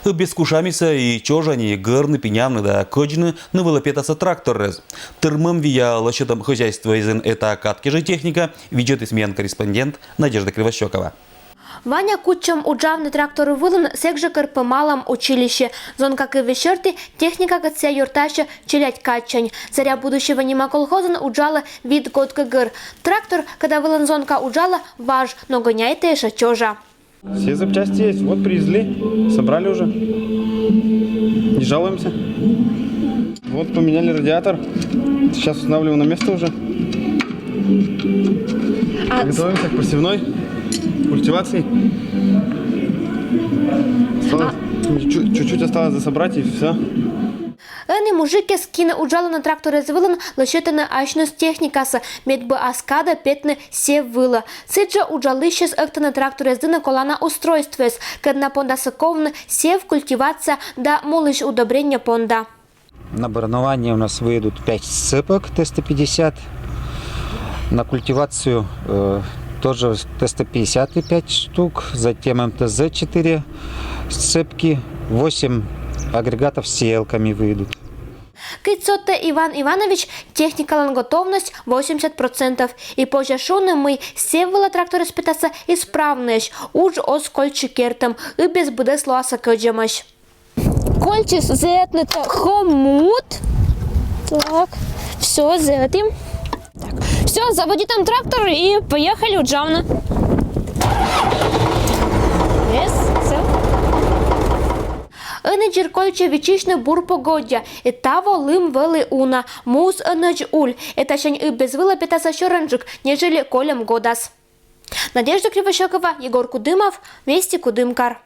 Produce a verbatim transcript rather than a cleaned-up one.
Ыббез кушамиса и чожани гӧрны, пинявны да кӧдзны ныввылӧ петаса тракторрӧс. Тырмӧм вия лӧсьӧдӧм хозяйствоэзын этакад кежӧ техника видзӧдіс миян корреспондент Надежда Кривощёкова. Ваня кутчӧм уджавны трактор вылын сэк жӧ кӧр пӧ малӧм училище. Зонка кывйысь серти, техникакӧд сійӧ юртасьӧ челядь кадсянь. «Заря будущего» нима колхозын уджалӧ вит год гӧгӧр. Трактор, кӧда вылын зонка уджалӧ, важ, но гоняйтӧ ещӧ чожа. Все запчасти есть. Вот привезли, собрали уже. Не жалуемся. Вот поменяли радиатор. Сейчас устанавливаем на место уже. А Готовимся к посевной культивации. Осталось, чуть- чуть-чуть осталось дособрать и все. Ӧні мужиккӧс, кинӧ уджалӧны тракторез вылын, лӧсьӧдтӧны асьныс техникасӧ, мед бы ас кадӧ петны сев вылӧ. Сідзжӧ уджалысьяс ӧктӧны тракторез дінӧ колана устройствояс, кӧд на пондасӧ ковны сев, культивация да мунысь удобрение понда. На барнование у нас выйдут пять сцепок Т сто пятьдесят. На культивацию, э, тоже Т сто пятьдесят пять штук, затем М Т З четыре сцепки, восемь агрегатов с сеялками выйдут. Кыдз содтӧ Иван Иванович, техникалӧн готовность восемьдесят процентов. И позьӧ шуны, мый сев вылӧ тракторыс петаса исправнӧйӧсь, удж оз кольччы кертӧм, ыббез быдӧс лоаса кӧдзӧмӧсь. Кольччис зэӧтны тайӧ хомут. Так, всё, зэӧтім. Так. Всё, заводитам трактор и поехали уджавны. Yes, всё. Ӧні дзир кольччӧ виччысьны бур погодья, и таво лым вӧлі уна, муыс ӧнӧдз уль, и тасянь ыббез вылӧ петаса сёрӧнджык, нежели кольӧм годас. Надежда Кривощёкова, Егор Кудымов, Вести Кудымкар.